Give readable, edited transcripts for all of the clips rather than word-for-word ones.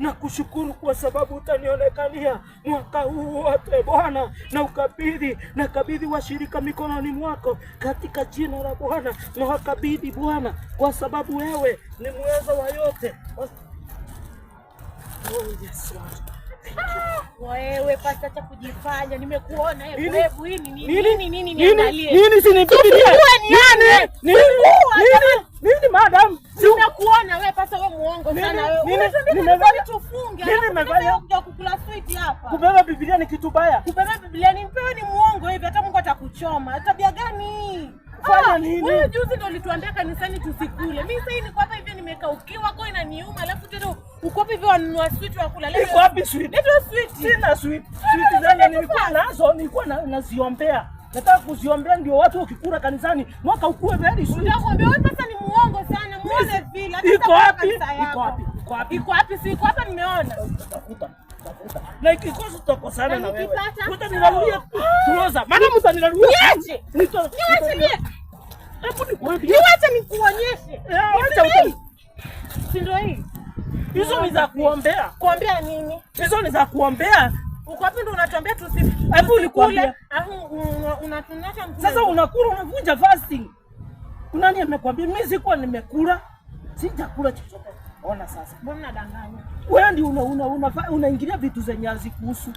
Na kushukuru kwa sababu utanionekania mwaka huu wote Bwana, na ukabidhi na kabidhi washirika mikononi mwako katika jina la Bwana, na wakabidhi Bwana, kwa sababu wewe ni mweza wa yote. Oh, yes, Lord. Wewe pasta, acha kujifanya, nimekuona. Hebu Nini? hebu, hii ni nini? Nini? Nini nini Nini? niangalie? Nini? Si ni Biblia? Tufungue nione. Nini? Fungua, Nini? Nini, madam? Nimekuona wewe pasta, wewe muongo Nini? sana wewe. Nini? Unatuambia kanisani tufunge. Nini Alafu nimevalia? sasa kuja kukula sweet hapa. Kubeba Biblia ni kitu baya? Kubeba Biblia ni mpewe, ni muongo hivi, hata Mungu atakuchoma. Tabia gani? Fanya Ah, nini? wewe juzi ndo ulituambia kanisani tusikule. Mimi sasa niko hapa hivi nimekaukiwa, kwa inaniuma, alafu tena uko hapa hivi wanunua sweet wa kula. Iko wapi sweet? Leta sweet. Sina sweet. Sweet zenye nilikuwa nazo nilikuwa naziombea. Nataka kuziombea ndio watu wakikula kanisani mwaka ukue very sweet. Nitakwambia wewe sasa ni muongo sana, muone vile. Hata Iko sasa wapi? kanisa Iko yako. wapi? Iko wapi? Iko wapi? Si iko hapa nimeona. Tafuta. Tafuta. Na ikikosa tutakosana Na na wewe. nikipata? Utanirarulia trouser. Madam, utanirarulia. Niache. Niache mie. Hebu nikuambie. Niache nikuonyeshe. Eh, acha Si ndio hii? Hizo ni za kuombea. Kuambia nini? Hizo ni za kuombea. Uko wapi ndo unatuambia tusi Hebu tusikule, nikwambie. alafu unatunyesha mkule. Sasa unakula unavunja fasting. Nani amekwambia? Mimi sikuwa nimekula. Sijakula chochote. Ona sasa. Mbona unadanganya? Wewe ndio unaingilia vitu zenye hazikuhusu.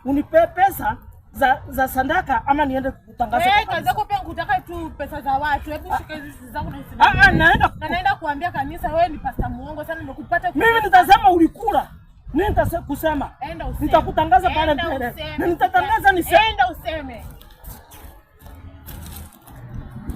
Unipe pesa za sadaka ama niende kutangaza Eh, kwa kazi kanisa. yako pia kutaka tu pesa za watu. Hebu shika hizi zangu na Ah, ah, naenda Na naenda kuambia kanisa wewe ni pasta muongo sana, nimekupata. Mimi nitasema ulikula. Mimi nitasema kusema. Enda useme. Nitakutangaza pale Enda mbele. useme. Na nitatangaza niseme. Enda useme.